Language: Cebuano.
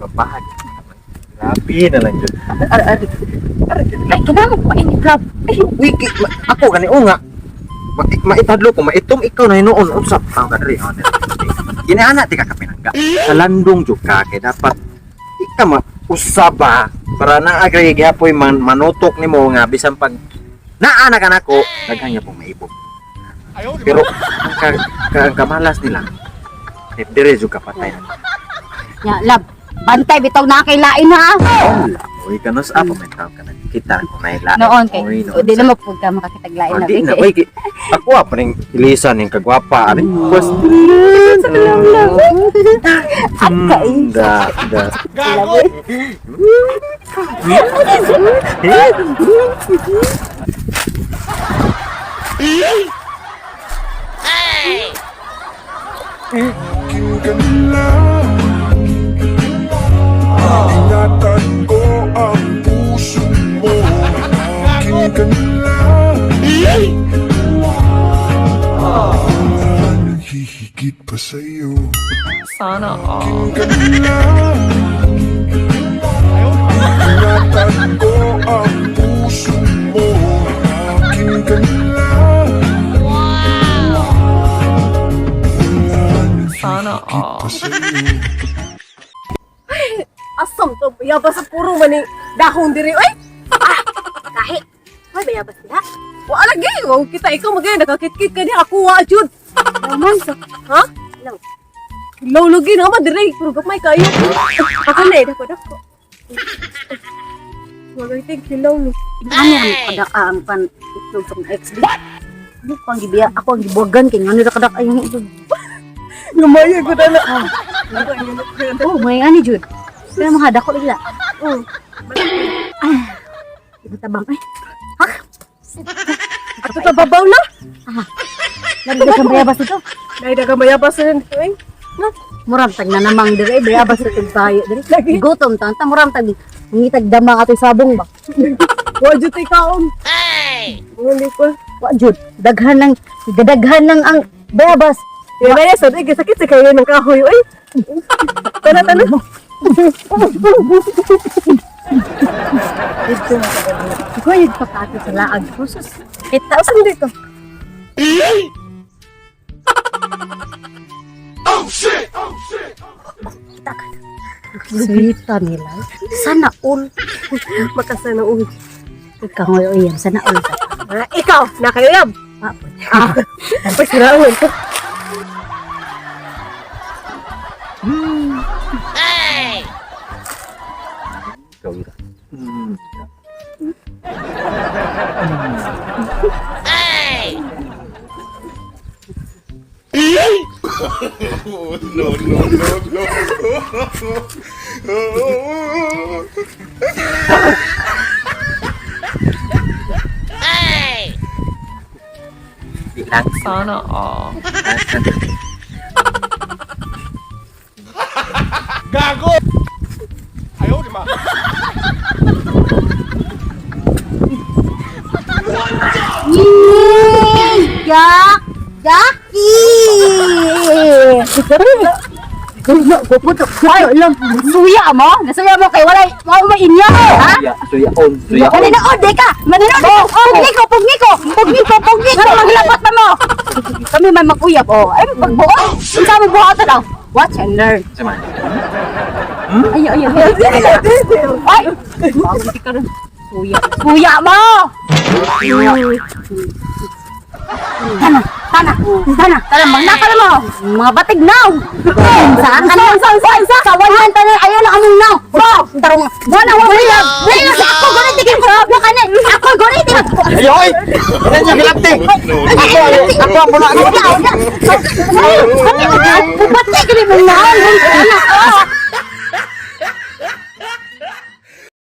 Mapahag. Grabe na lang jud. Ara ara. Ara jud. Ay, kinahanglan ko mainit, love. Ay, wiki ako gani o nga. Maitadlo ko, maitom ikaw na hinuon unsa ka ka diri. Oh, diri. Ginaana ti ka kapinangga. Sa landong jud ka kay dapat di ka mausaba para naa gray gihapoy man, manutok nimo nga bisan pag naa na ka nako daghan niya pong maibog. Pero ang ang kamalas nila dire jud ka patay. Nya, love. Bantay bitaw na kay lain ha. Uy, kanus apa may tawag ka na kita kung naila. Noon kay Uy, o, di na mapud ka makakitag lain Oh, na. di na, uy, ako pa ning ilisan ning kagwapa ani. At kay. Da, da. Akin ka na. Ingatan ko ang puso mo. Akin ka na. Wala nang hihigit pa sa'yo. Sana all. Akin ka na. Ingatan ko ang puso mo. Akin ka na. Wala nang Sana hihigit all. pa sa'yo. Asam to, bayabas sa puro man ni dahon diri oy. Ah, Kahi. Hoy, bayabas sila. Wa lagi, wa kita ikaw magay nakakit-kit ka ni ako wa jud. Naman sa Ha? Hello. Hilaw lagi na man diri, pero gamay kayo. Ako na eh, dako dako. Wala tig hilaw no. Ano ang kadak ang pan itlog sa ex di. Ano ko ang gibiya ako ang gibuwagan kay ngano ra kadak ay itlog. Lumayo ko na. Oh, may ani jud. Kaya mga dako ila. Oh. Ah. Iba tabang ay. Ha? Ato ta babaw na. Nagdagang bayabas ito. Dai daga bayabas rin. Ay, na. Muram tag na namang dire bayabas sa tayo dire. Lagi. Gutom ta ta muram tag ngitag dama atoy sabong ba. Wa jud tay kaon. Ay. Hindi ko. Wa jud daghan lang gadaghan lang ang bayabas. Kaya na sa eh, sakit sa kayo ng kahoy oy. Tana tana. Dito Goy pagkato sa laag ko sus. Kita usan dito. Kita ka. Sweet nila. Sana all. Makasana uy. Ikaw ngayon iyan, sana all. Ah, ikaw, nakayab. Papo. Pagkiraon ko. Ikaw ira. No, no, no, no. Di lang. Sana all. Yay! Jack! Jackie! Ay, alam, suya mo? Nasuya mo kay walay, mao may inyo, ha? Suya, suya on, suya on. Maninood di ka! Maninood di ka! Pugni ko, pugni ko! Pugni ko, pugni ko! Maglapat na mo! Kami man mag-uyab, oh. Ay, pagbuo! Unsa mo buhaton daw? Watch and learn. Sama. Ay, ay, ay. Ay! Bago ka rin. Suya. Suya mo! Tana, tana, tana, tana, magnakal mo! Mga batig now! Sa ano? Sa, sa, sa, sa, walan tanan, ayaw na among now! Bo! Tarong, wala, wala, wala, wala, ako, ganit, tigil ko, wala ka na, ako, ganit, tigil ko, Ay, oy! Ano niya gilapti? Ako, ako ang puno. wala, wala, batik, rin mo now!